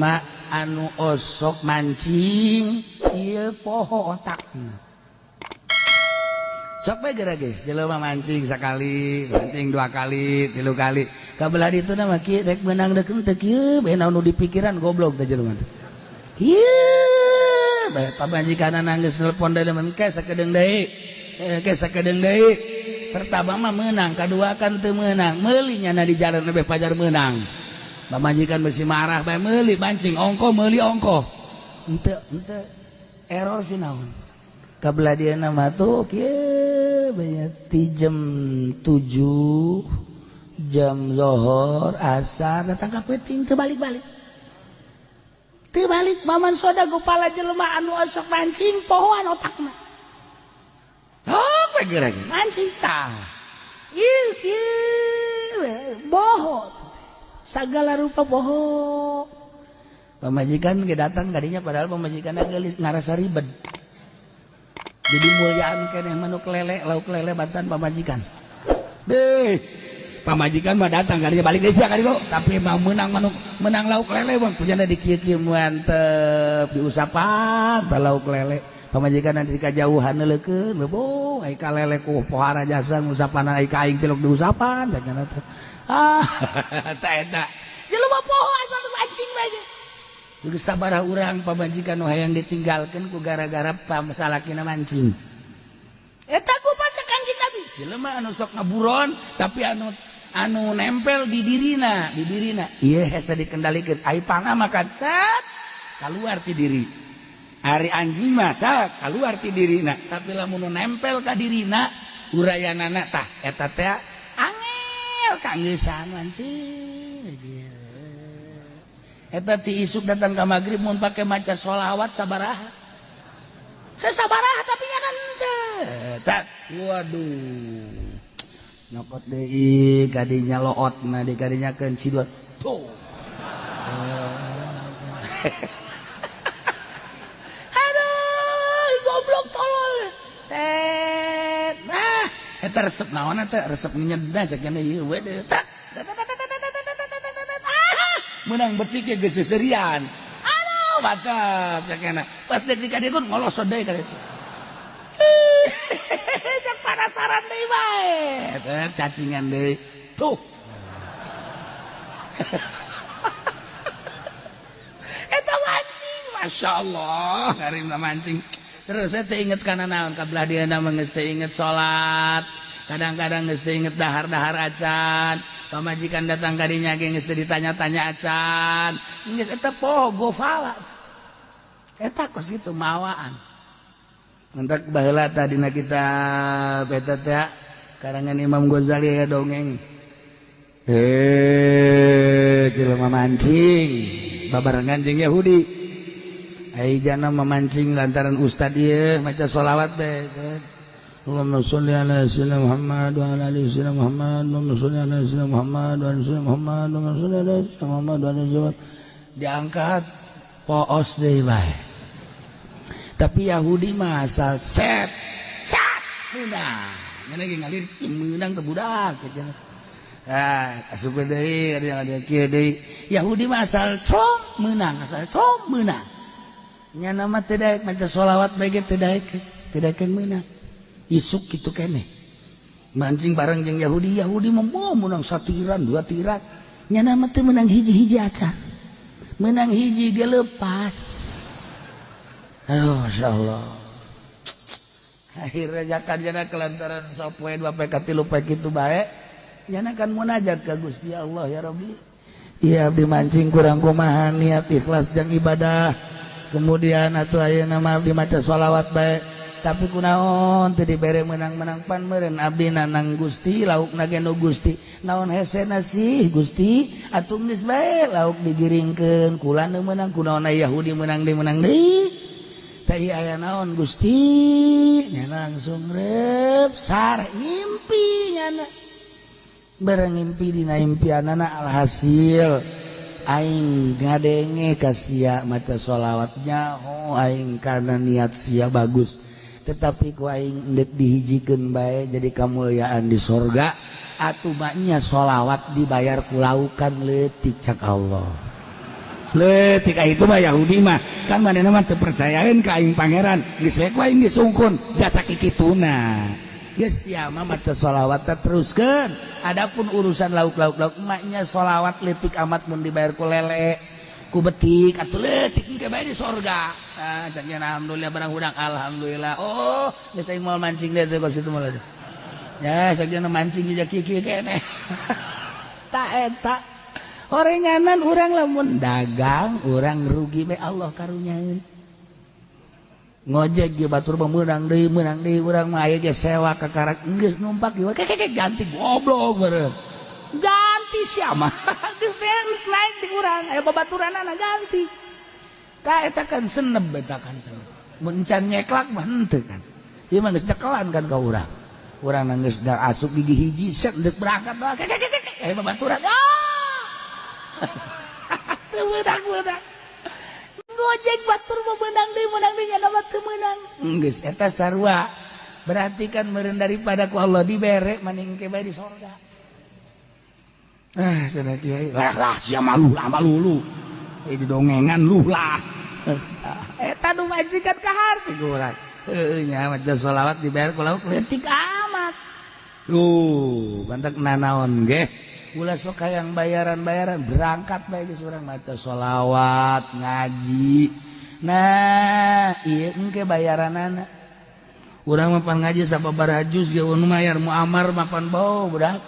jelema anu osok mancing ieu poho otakna. Sok bae geura ge jelema mancing sakali, mancing dua kali, tilu kali. Kabelah ditu mah kieu rek meunang deuk teu kieu bae naon nu dipikiran goblok teh jelema teh. Kieu bae pamajikanna geus nelpon deui mun ke sakedeung deui. Ke sakedeung deui. Pertama mah meunang, kadua kan teu meunang. Meuli nyana di jalan lebih pajar meunang. Pamajikan besi marah bae meuli mancing ongko meuli ongko. Henteu henteu error sih naon. Kabelah dia nama tuh kieu banyak ti jam 7 jam zohor asar datang ka peuting teu balik-balik. Teu balik Maman Soda gopala jelema anu osok mancing pohoan otakna. Sok we geura mancing tah. Ieu kieu boho. Sagala rupa boho. Pamajikan ge datang kadinya padahal pamajikanna geulis ngarasa ribet. Jadi mulyaan keneh manuk lele, lauk lele bantan pamajikan. Deh, pamajikan mah datang kadinya balik desa kali kok, tapi mah menang manuk menang lauk lele bang, punya di kieu-kieu mantep diusapan tah lauk lele. Pamajikan nanti kajauhan leukeun, bebo ai ka lele ku pohara jasa ngusapan ai ka aing tilok diusapan cenah teh. Ah, tah eta. Jelema poho asal mancing bae. Geus sabaraha urang pamajikan nu hayang ditinggalkeun ku gara-gara salakina mancing. Eta ku pacak Kanjeng Nabi. Jelema anu sok ngaburon tapi anu nempel di dirina, di dirina. Ieu hese dikendalikeun. Ai panah makan set kaluar ti diri. Ari anjing mah tah kaluar ti dirina, tapi lamun nu nempel ka dirina urayanana tah eta teh angel kanggeusan mancing. Eta ti isuk datang ka magrib mun pake maca sholawat sabaraha. Sabaraha tapi nya kan teu. Tak waduh. Nyokot deui kadinya lootna di kadinya keun sidot. Tuh. Aduh, goblok tolol. Set. Nah, eta resep naon eta resep nyedah cek nya ieu we deui. Tak. Menang betik ya geus seserian. Aduh, mantap cek. Pas deuk di kadieu ngolosot deui ka ditu. Cek penasaran deui bae. Teh cacingan deui. Tuh. Eta mancing, Masya Allah, ngarimna mancing. Terus saya teh inget kana naon kabelah dieuna mah geus teu inget salat. Kadang-kadang geus teu inget dahar-dahar acan. Pamajikan datang kadinya ge geus teu ditanya-tanya acan. Geus eta poho gofala. Eta kos kitu mawaan. Mentak baheula tadina kitab eta teh karangan Imam Ghazali aya dongeng. Jelema mancing babarengan jeung Yahudi. Ai jana memancing lantaran ustad ieu maca sholawat teh. Allahumma sholli ala sayyidina Muhammad wa ala ali sayyidina Muhammad, Allahumma sholli ala sayyidina Muhammad wa ala sayyidina Muhammad, Allahumma sholli ala sayyidina Muhammad wa ala sayyidina. Diangkat poos deui bae. Tapi Yahudi mah asal set cat meunang. Ngene ge ngalir meunang teh budak kitu. Ah, asup deui ada kieu deui. Yahudi mah asal com meunang, asal com meunang. Nyana mah teu daek maca sholawat bae ge teu daek, teu daekeun meunang. Isuk kitu keneh. Mancing bareng jeung Yahudi, Yahudi mah meunang satiran, dua tiran. Nyana mah teu meunang hiji-hiji acan. Meunang hiji ge lepas. Aduh, Masya Allah. Akhirnya jakan jana kelantaran sapoe dua poe katilu poe kitu bae. Nyana kan munajat ka Gusti Allah, ya Rabbi. Iya abdi mancing kurang kumaha niat ikhlas jang ibadah. Kemudian atuh ayeuna mah abdi maca sholawat bae. Tapi kunaon teu dibere menang-menang pan meureun abdi nanang Gusti laukna ge nu Gusti. Naon hesena sih Gusti atuh geus bae lauk digiringkeun kula nu meunang kunaon Yahudi meunang deui menang deui. Teh aya naon Gusti nya langsung rep sar ngimpi nyana. Bareng ngimpi dina impianana alhasil aing ngadenge ka sia maca sholawat nyaho aing kana niat sia bagus. Tetapi ku aing endek dihijikeun bae jadi kamulyaan di sorga atuh mah nya sholawat dibayar ku laukan leutik cak Allah. Leutik itu mah Yahudi mah kan manehna mah teu percayaeun ka aing pangeran geus we ku aing disungkun jasa kikituna. Geus sia mah maca sholawat teruskeun. Adapun urusan lauk-lauk lauk emaknya sholawat leutik amat mun dibayar ku lele ku betik atuh leutik engke bae di sorga. Nah, cak alhamdulillah barang hudang alhamdulillah. Oh, geus aing moal mancing deui teh kos kitu mah. Ya, cak mancing jeung kieu keneh. Ta eta orenganan urang lamun dagang urang rugi bae Allah karunyaeun. Ngojek ge batur mah meunang deui urang mah aya ge sewa ka karak geus numpak ge kekeke ganti goblok meureun. Ganti sia mah. Geus teh naik di urang aya babaturanana ganti. Ka eta kan seneb eta kan seneb. Mun encan nyeklak mah henteu kan. Ieu mah geus cekelan kan ka urang. Urang geus da asup gigi hiji set deuk berangkat doang kekeke aya babaturan. Ah! Teu meunang-meunang. Ngojek batur mah meunang deui nya mah teu meunang. Geus eta sarua. Berarti kan meureun daripada ku Allah dibere maning ke bae di sorga. Ah cenah kiai lah lah sia malu lah malu lu. Eh didongengan lu lah. Eta nu majikan ka harti ku urang. Heueuh nya maca sholawat dibayar ku lauk leutik amat. Duh, bantak nanaon ge. Ulah sok hayang bayaran-bayaran berangkat bae geus urang maca sholawat, ngaji. Nah, ieu engke bayaranana. Urang mah pan ngaji sababaraha juz ge nu mayar muamar mapan bau budak.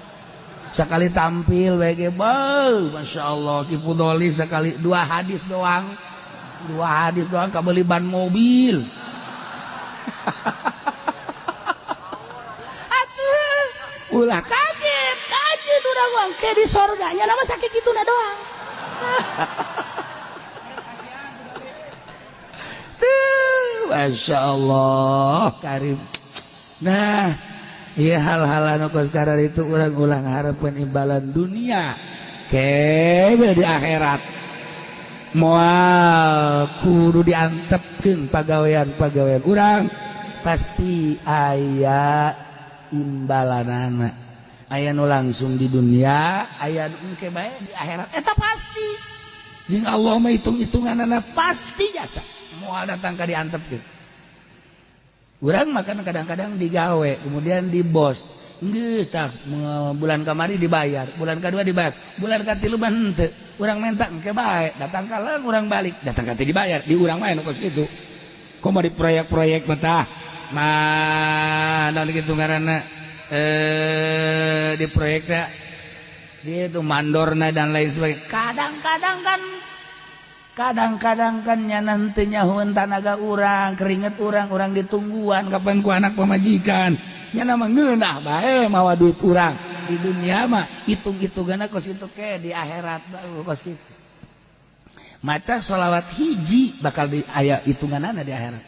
Sekali tampil bae ge bau, masyaallah Ki Fudoli sekali dua hadis doang. Dua hadis doang kabeli ban mobil. Atuh, ulah kaget. Urang wangke di sorganya nama sakit itu na doang. Tuh, masya Allah, karim. Nah, iya hal-hal anu kos karar itu urang-ulang harapan imbalan dunia, kebe di akhirat. Moal kudu diantepkeun pagawean-pagawean urang pasti aya imbalanana. Aya nu langsung di dunia, aya nu engke bae di akhirat. Eta pasti. Jeung Allah mah hitung-hitunganana pasti jasa. Moal datang ka diantepkeun. Urang makan kadang-kadang digawe, kemudian di bos. Geus tah bulan kamari dibayar, bulan kadua dibayar, bulan katilu mah henteu. Urang menta engke bae, datang ka urang balik, datang ka teu dibayar, di urang mah anu kos kitu. Komo di proyek-proyek mah tah. Mah naon kitu ngaranna? Di proyeknya itu mandorna dan lain sebagainya. Kadang-kadang kan nya nanti nyahueun tanaga urang, keringet urang, urang ditungguan kapan ku anak pamajikan. Nya mah ngeunah bae mawa duit urang. Di dunia mah hitung-hitunganna kos kitu ke di akhirat bae kos kitu. Maca sholawat hiji bakal di aya hitunganana di akhirat.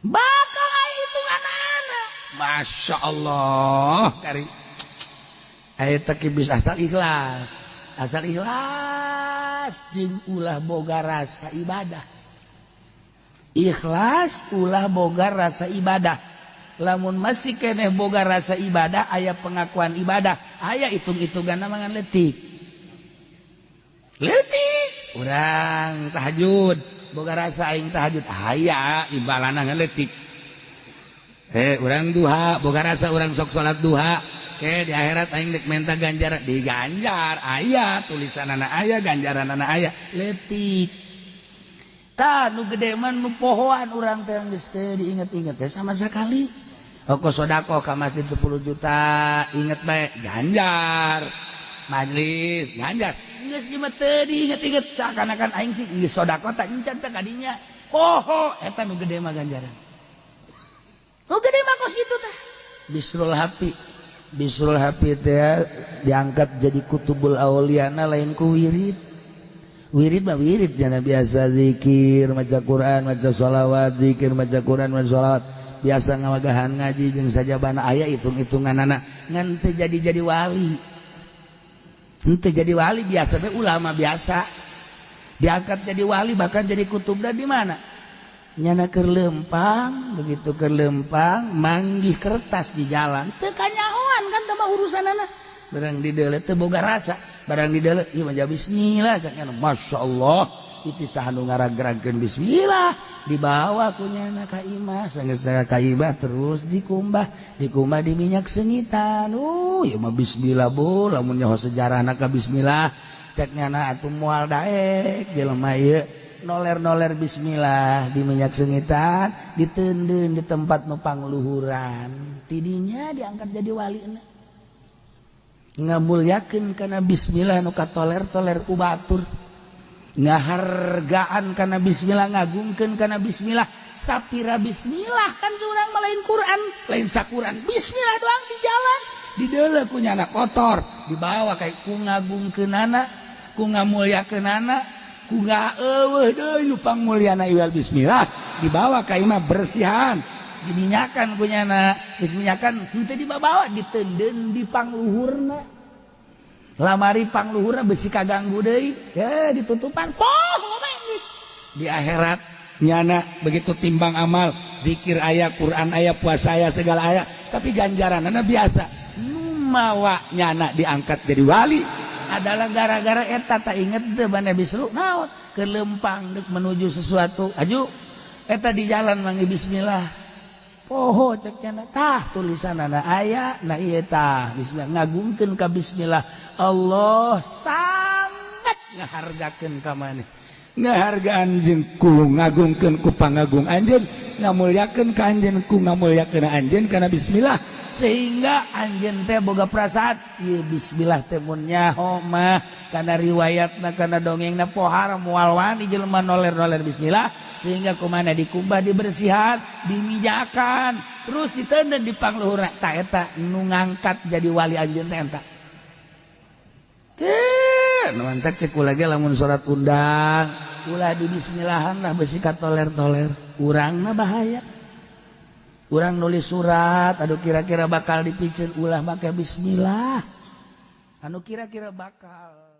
Bakal aya hitunganana. Masya Allah kari eta kibis asal ikhlas jeung ulah boga rasa ibadah. Ikhlas ulah boga rasa ibadah. Lamun masih keneh boga rasa ibadah, aya pengakuan ibadah, aya hitung-hitunganna mangan leutik. Leutik urang tahajud, boga rasa aing tahajud, aya imbalanna ngan leutik. Urang duha, boga rasa urang sok salat duha, ke di akhirat aing dek menta ganjaran, diganjar aya tulisanana aya ganjaranana aya leutik. Tah nu gede mah nu pohoan urang teh geus teu diinget-inget teh sama sekali. Oko sedekah ka masjid 10 juta, inget bae ganjar. Majelis ganjar. Geus ieu mah teu diinget-inget seakan-akan aing sih geus sedekah tah encan teh kadinya. Poho eta nu gede mah ganjaran. Nu gede mah kos kitu tah. Bisrul Hafi teh diangkat jadi kutubul auliana lain ku wirid. Wirid mah wirid jana biasa zikir, maca Quran, maca sholawat, zikir, maca Quran, maca sholawat. Biasa ngawagahan ngaji jeung sajabana aya hitung-hitunganana ngan teu jadi-jadi wali. Henteu jadi wali biasa teh ulama biasa. Diangkat jadi wali bahkan jadi kutubna di mana? Nyana keur lempang, begitu keur lempang manggih kertas di jalan teu kanyahoan kan teh mah urusanana. Barang dideuleu teu boga rasa, Barang di dalam ieu mah bismillah cak. Masya Allah, itu saha nu ngaragragkeun bismillah? Dibawa ku nyana ka imah. Sanggeus ka imah, terus dikumbah, dikumbah di minyak seungitan. Ieu mah bismillah, Bu. Lamun nyaho sejarahna ka bismillah, cek nyana atuh moal daek jelema ieu noler-noler bismillah di minyak seungitan, diteundeun di tempat nu pangluhuran. Tidinya diangkat jadi wali, ngamulyakeun kana bismillah nu katoler-toler ku batur, ngahargaan karena bismillah, ngagungkeun karena bismillah. Sapira bismillah kan curang, lain Quran, lain sakuran, bismillah doang di jalan di deuleu ku nyana kotor, dibawa kayak ku ngagungkeunana, ku ngamulyakeunana, ku eueuh deui nu pangmulyana iwal bismillah. Dibawa ka imah, bersihan, diminyakan ku nyana, geus minyakan henteu dibawa, diteundeun di pangluhurna lamari pangluhurna, besi kaganggu deui ya, ditutupan poh geus. Di akhirat nyana begitu timbang amal, zikir aya, Quran aya, puasa aya, segala aya, tapi ganjaran biasa nu mawa nyana diangkat jadi wali. Adalah gara-gara eta. Tak inget teu bana bisru naon ke lempang dek menuju sesuatu aju eta di jalan manggil bismillah, poho cek nyana. Tah, tulisanana aya. Nah, ieu tah bismillah, ngagungkeun ka bismillah. Allah sangat ngahargakeun ka maneh. Ngahargaan jeung ku ngagungkeun ku pangagung anjeun, ngamulyakeun ka anjeun ku ngamulyakeun anjeun kana bismillah. Sehingga anjeun teh boga perasaan ieu bismillah teh mun nyaho mah kana riwayatna, kana dongengna, pohara moal wani jelema noler-noler bismillah. Sehingga kumana dikumbah, dibersihan, dimijakan, terus diteundeun di pangluhurna. Ta eta nu ngangkat jadi wali anjeun teh eta. Mantap, cek lagi, lamun surat undang ulah di bismillahan lah, besi toler-toler urangna bahaya. Urang nulis surat, aduh, kira-kira bakal dipiceun, ulah make bismillah anu kira-kira bakal.